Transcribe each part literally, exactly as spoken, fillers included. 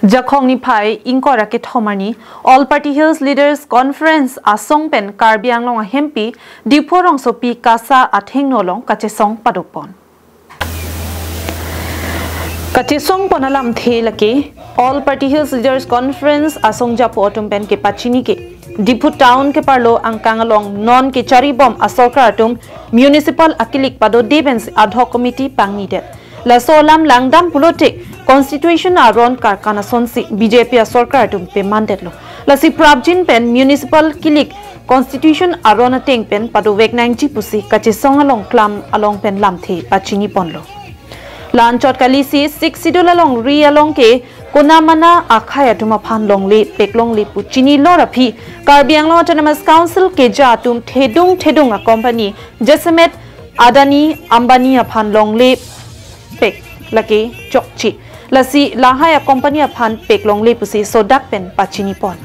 Jakhong niphai ingkoi ra kethom arni All Party Hills Leaders Conference asong pen Karbi Anglong ahempi Diphu rongsopi KASA athengno along kachesong padopon. Kachesong pon alamthe lake All Party Hills Leaders Conference asong japo atum pen kepachini ke Diphu town keparlo angkang along non kecharibom asorkar atum municipal akilik padode pensi ad hoc committee pangnidet. Laso alam langdam pulote constitution aron karkan asonsi BJP asorkar atum pemandetlo. Lasi prapjin pen municipal kilik constitution aron ateng pen padovek nangji pusi kachesong along klam along pen lamthe pachini ponlo. La-anchot kalisi Sixth Schedule alongri along ke konamana akhei atum aphan longle peklongle pu chinilo ra aphi Karbi Anglong Autonomous Council keja atum thedung thedung a company jasemet Adani Ambani aphan longle pek lake chokche. Lasi lahai a company aphan peklongle pusi sodak pen pachini pon.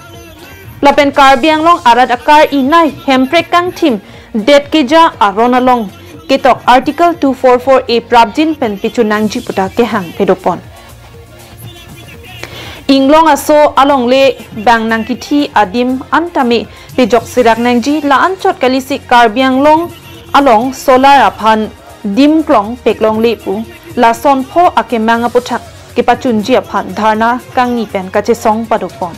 Lapen Karbi Anglong arat akar-i nai hemprek kangthim det keja aron along ketok Article two four four A prapjin pen pichu nangji puta kehang pedopon. Inglong aso alongle bang nangkithi adim antame pejok sirak nangji la-anchot kalisi Karbi Anglong along solar aphan dimklong peklongle pu lason pho akemang aputhak kepachunji aphan dharna kangni pen kachesong padopon.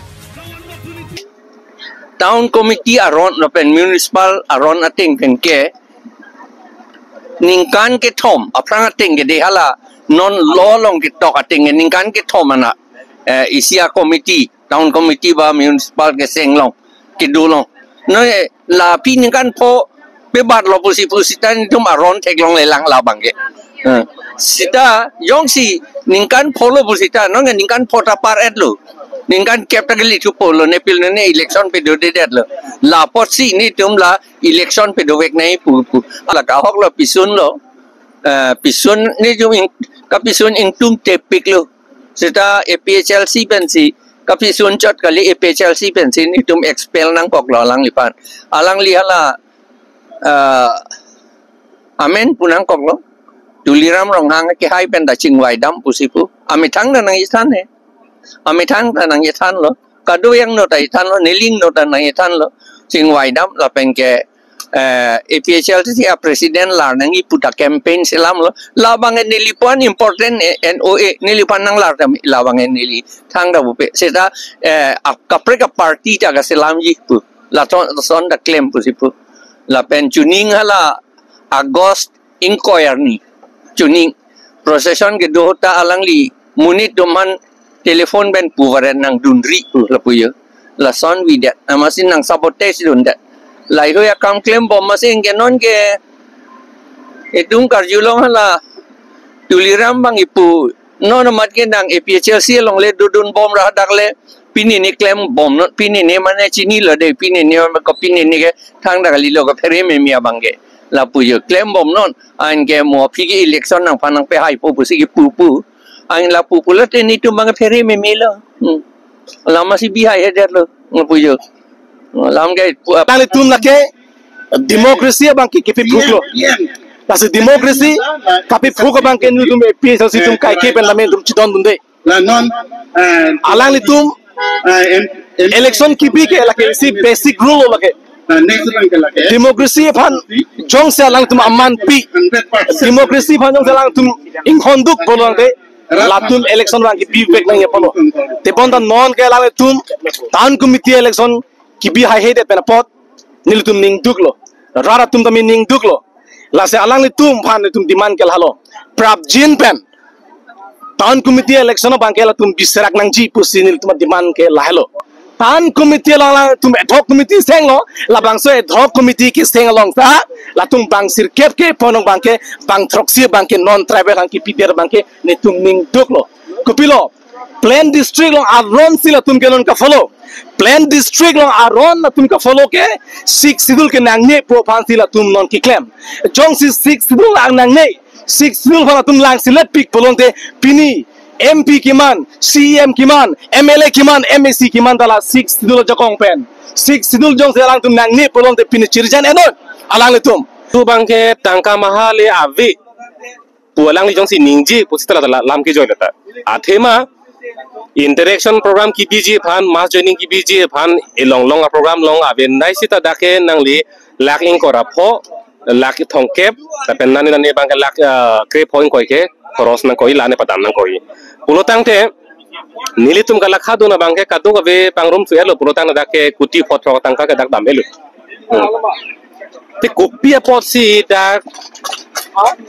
Town committee aron lapen municipal aron ateng pen ke ningkan kethom aphrang ateng ke de hala non law along ketok ateng ke ningkan kethom ana, eh, isi a committee, town committee ba municipal keseng along kedo along. No, eh, la aphi ningkan pho pebatlo pusi pu sita netum aron theklongle lang labang ke. Eh, sita jongsi ningkan pho lo pu sita non ke ningkan pho ta par-etlo. Ningkan kep ta kali thupo lo, nepil ne election pedodedet lo. La apotsi netum la election pedovek nangji pu pu. La kahok lo pisun lo. Eh, pisun netum ing-, kapisun ingtum tepiklo. Sita APHLC pensi kapisun chot kali, APHLC pensi netum expel nangkoklo alangliphan. Alangli hala, eh, amen pu nangkoklo. Tuliram Ronghang kehai pen ta chingvaidam pusi pu. Amethang ta nangchethan he. Amethang ta nangchethanlo. Kado-ang no ta chethanlo, neli-ang no ta nangchethanlo. Chingvaidam lapen ke, eh, APHLC a president lar nangji pu ta campaign selamlo. Labang ke neliphan important, eh, NOA, neliphan nanglar ta labang ke neli thangta pupe. Sita, eh, ap-, kaprek a party ta kaselamji pu. Lason, lason ta klem pusi pu. Lapen chuning hala August ingkoi arni chuning procession kedo ta alangli monit atum aphan telephone pen pu varet nangdunri pu lapu jo. Lason videt, amatsi nang sabotage dundet. Lahei akam klembom amatsi ke non ke itum karjulong hala Tuliram bang ipu non amat ke nang APHLC alongle dodunbom ra hadak le pini ne klembom non, pini ne mane chinilo de, pini ne mane ko pini ne ke thangta kalilo ko phere meme abang ke. Lapu jo klembom non, anke mo aphi ke election nangphan nangpehaipo pusi kepu pu. An lapu pulote netum abang phere memelo. Hmm. Alam si bihai hedetlo, lapu jo. Alam ke pu-, nanglitum lake democracy abang ke kepi phuklo. Lasi democracy kapi phuk abang ke netum APHLC atum kaike pen lamen atum chidondunde. La non, eh, alanglitum, eh, em, em, election kipi ke lake isi basic rule lake. Eh, next lang ke lake. Democracy aphan jongsi alangtum aman pi. Hundred percent. Democracy aphan jongsi alangtum inghonduk pulote latum election abang kepivek nangji apotlo. Tebonta non ke alanglitum town committee election kipi haihedet pen apot nelitum ningduklo. Rat atum tame ningduklo. Lasi alanglitum aphan netum demand ke lahelo. Prapjin pen town committee election abang ke latum biserak nangji pusi nelitum demand ke lahelo. Town committee along alangtum ad hoc committee senglo, labangso ad hoc committee keseng along ta latum bang sirkep ke ponong abang ke bang throksi abang ke non tribal abang ke pider abang ke netum ningduklo. Kopilo, plain district along aron si latum ke non ka-follow. Plain district along aron latum ka-follow ke Sixth Schedule ke nangne pu aphan si latum non keklem. Jongsi Sixth Schedule ang nangne, Sixth Schedule aphan latum langselet pik pulote pini MP kiman, CEM kiman, MLA kiman, MAC kiman ta la Sixth Schedule ajakong pen. Sixth Schedule jongsi alangtum nangne pulote pini chirjan enoi alanglitum. Tu abang ke tangka maha le ave pu alangli jongsi ningje pu sita la, la lam kejoilo ta. Athema Interaction program kebiji aphan, mass joining kebiji aphan, elong long a program along aven dai sita dak ke nangli lakh ingkoi ra pho, lakh thomkep, lapen nani nani abang ke lakh, ah, krepho ingkoi ke khoros nangkoi, la-an padam nangkoi. Pulotangte nelitum kalakha dun abang ke kadokave pangrum su-etlo pulotangte dak ke kuti photrok tangka ke dak dam-etlo. Hmm. Te kopi apotsi dak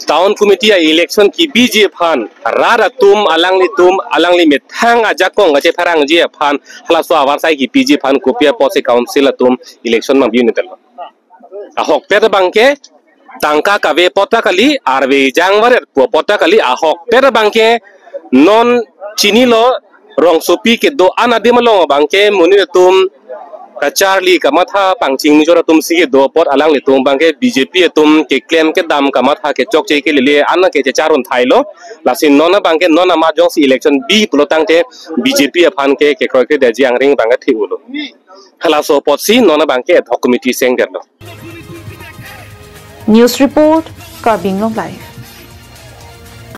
town committee a-election kebiji aphan rat atum alanglitum alangli methang ajakong kachepharangji aphan halaso avarsai kepiji aphan kopi apotsi council atum election mangbi-un-edetlo? Ahokpet abang ke tangka kave apot ta kali, arve jang varet pu apot ta kali, ahokpet abang ke non chinilo, rongsopi kedo-an adim along abang ke monit atum kacharli kamatha pangching mijor atum si kedo apot alanglitum abang ke B J P atum keklem kedam kamatha kechokche kelele an ke chechar-un thailo. Lasi non abang ke non amat jongsi election bi pulotangte B J P aphan ke kekroikre detji angring abang ke thik-ulo. Halaso apotsi non abang ke ad hoc committee sengdetlo. News report, Karbi Anglong Live.